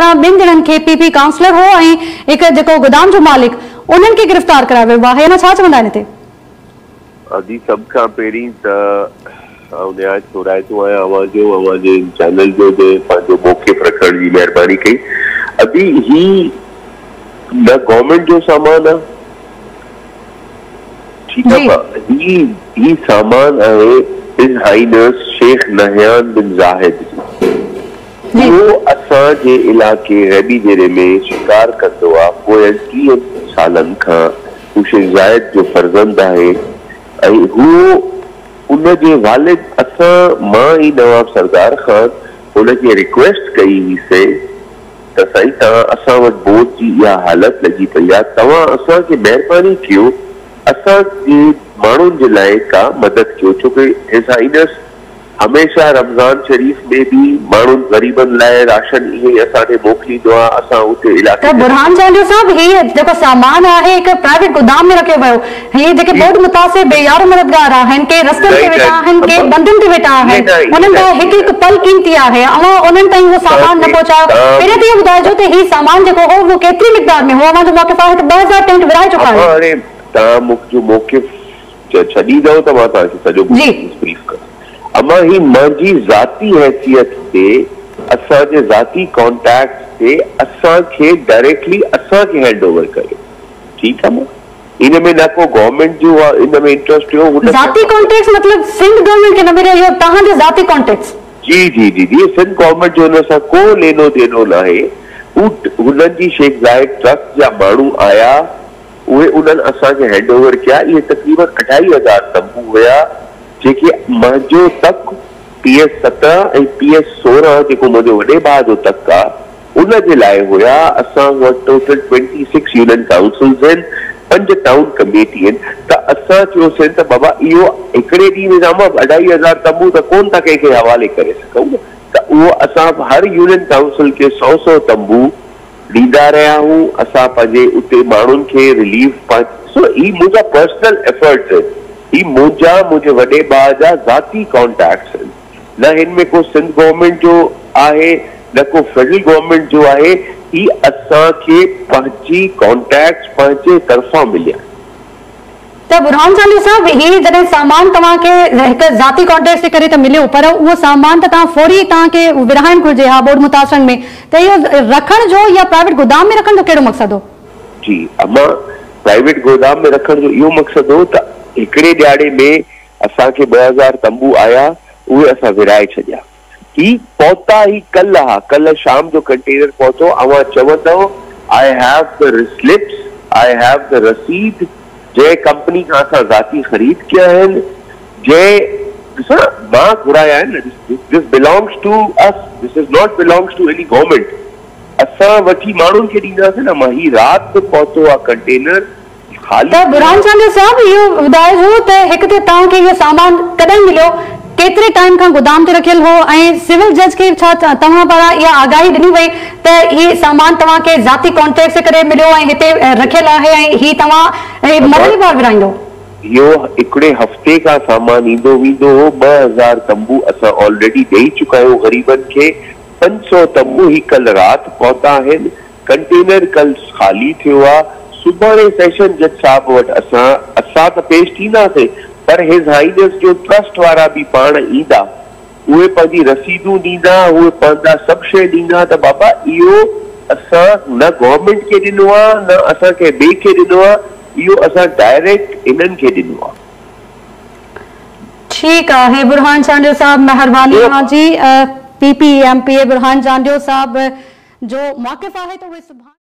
پاران ٻن ڄڻن کي پي پي ڪائونسلر هو ۽ هڪ جيڪو گدام جو مالڪ انهن کي گرفتار ڪرايو ويو آهي اڃا ڇا چوندا ان تي؟ ادي سڀ کان پهرين ته آئون نهايت ٿورائتو آهيان اوهان جو اوهان جي هن چينل جو جنهن پنهنجو موقف رکڻ جي مهرباني ڪئي ادي هي نه گورنمينٽ جو سامان آ ٺيڪ آ ڀا هي هي سامان آهي his Highness Sheikh Nahyan بن زاهد جو اهو اسان جي علائقي غيبي ديري ۾ شڪار ڪندو آ پوين 30 سالن کان هو شيخ زايد جو فرزند آهي ۽ هو ان جي والد اسان مان ۽ نواب سردار خان هن کي رڪويسٽ ڪئي هئي سي ته سائين توهان اسان وٽ ٻوڏ جي اها حالت لڳي پئي آ توهان اسان کي مهرباني ڪيو اسان جي ماڻهن جي لاء ڪا مدد ڪيو ڇو ڪه his Highness هميشه رمضان شريف ۾ به ماڻهن غريبن لاء راشن ائين ئي اسان ڏي موڪليندو آ اسان اتي علائقي ته برهان چانڊيو صاحب هي جيڪو سامان آهي هڪ پرائيويٽ گودام ۾ رکيو ويو هي جيڪي ٻوڏ متاثر بي يارو مددگار آهن ڪي رستن تي ويٺا آهن ڪي بندن تي ويٺا آهن انهن لاء هڪ هڪ پل قيمتي آهي اوهان انهن تائين اهو سامان نه پهچايو پهريان ته اهو ٻڌائجو ته هي سامان جيڪو هو اهو ڪيتري مقدار ۾ هو اوهان جو موقف آهي ته 2000 ٽينٽ ورهائي چڪا آهيو. امان هاڻي توهان مون جو موقف ڇڏيندؤ ته مان توهان کي سڄو بريف ڪندس. امان هي مانجي ذاتي حيثيت تي اسان جي ذاتي ڪانٽيڪٽس تي اسان کي ڊائريڪٽلي اسان کي هينڊ اوور ڪيو ٺيڪ آ مان ان ۾ نه ڪو گورنمينٽ جو ان ۾ انٽرسٽ هيو هن ذاتي ڪانٽيڪٽس مطلب سنڌ گورنمينٽ کي نه مليو اهو توهان جو ذاتي ڪانٽيڪٽس. جي جي جي جي سنڌ گورنمينٽ جو ان سان ڪو لينو دينو ناهي هو هنن جي شيخ زايد ٽرسٽ جا ماڻهو آيا اهي انهن اسان کي هينڊ اوور ڪيا، اهي تقريبن اڍائي هزار تنبو هيا، جيڪي منهنجو تڪ پي ايس 17 ۽ پي ايس 16 جيڪو منهنجو وڏي ڀاء جو تڪ آ، ان جي لاء هيا، اسان وٽ ٽوٽل 26 يونين ڪائونسلز آهن، پنج ٽائون ڪميٽي آهن، ته اسان چيوسين ته بابا اهو هڪڙي ڏينهن ۾ ته امان اڍائي هزار تنبو ته ڪونه ٿا ڪنهن کي حوالي ڪري سگهون نه، ته اهو اسان هر يونين ڪائونسل کي سئو سئو تنبو ڏيندا رهيا آهيون اسان پنهنجي اتي ماڻهن کي رليف ڏسو هي منهنجا پرسنل ايفرٽس آهن هي منهنجا منهنجي وڏي ڀاء جا ذاتي ڪانٽيڪٽس آهن نه هن ۾ ڪو سنڌ گورنمينٽ جو آهي نه ڪو فيڊرل گورنمينٽ جو آهي هي اسان کي پنهنجي ڪانٽيڪٽس پنهنجي طرفان مليا. ته برهان چانڊيو صاحب هي جڏهن سامان توهان کي هڪ ذاتي ڪانٽيڪٽس جي ڪري ته مليو پر اهو سامان ته توهان فوري توهان کي ورهائڻ گهرجي ها ٻوڏ متاثرن ۾ ته اهو رکڻ جو يا پرائيويٽ گودام ۾ رکڻ جو ڪهڙو مقصد هو؟ جي امان پرائيويٽ گودام ۾ رکڻ جو اهو مقصد هو ته هڪڙي ڏهاڙي ۾ اسان کي 2000 تنبو آيا اهي اسان ورهائي ڇڏيا. هي پهتا هي ڪلهه ها ڪلهه شام جو ڪنٽينر پهتو اوهان چوندؤ I have the slips I have the رسيد جنهن ڪمپني کان اسان ذاتي خريد ڪيا آهن جنهن ڏسو نه مان گهرايا آهن نه this belongs to us this is not belongs to any government اسان وٺي ماڻهن کي ڏينداسين نه مان هي رات به پهتو آ ڪنٽينر خالي ته برهان چانڊيو صاحب اهو ٻڌائجو ته هڪ ته توهان کي اهو سامان ڪڏهن مليو، ڪيتري ٽائيم کان گودام تي رکيل هو ۽ سول جج کي ڇا توهان پاران اها آگاهي ڏني وئي ته هي سامان توهان کي ذاتي ڪانٽريڪٽ جي ڪري مليو ۽ هتي رکيل آهي ۽ هي توهان مرحليوار ورهائيندو؟ اهو هڪڙي هفتي کان سامان ايندو ويندو هو، 2000 تنبو اسان آلريڊي ڏئي چڪا آهيون غريبن کي، 500 تنبو هي ڪلهه رات پهتا آهن، ڪنٽينر ڪلهه خالي ٿيو آ، سڀاڻي سيشن جج صاحب وٽ اسان اسان ته پيش ٿينداسين پر his Highness جو ٽرسٽ وارا به پاڻ ايندا، اهي پنهنجي رسيدون ڏيندا، اهي پنهنجا سڀ شيء ڏيندا ته بابا اهو اسان نه گورنمينٽ کي ڏنو آ نه اسان ڪنهن ٻئي کي ڏنو آ، اهو اسان ڊائريڪٽ انهن کي ڏنو آ. ٺيڪ آهي برهان چانڊيو صاحب مهرباني اوهان جي P P M P A Burhan Chandio صاحب جو موقف آهي ته اهي سڀاڻي.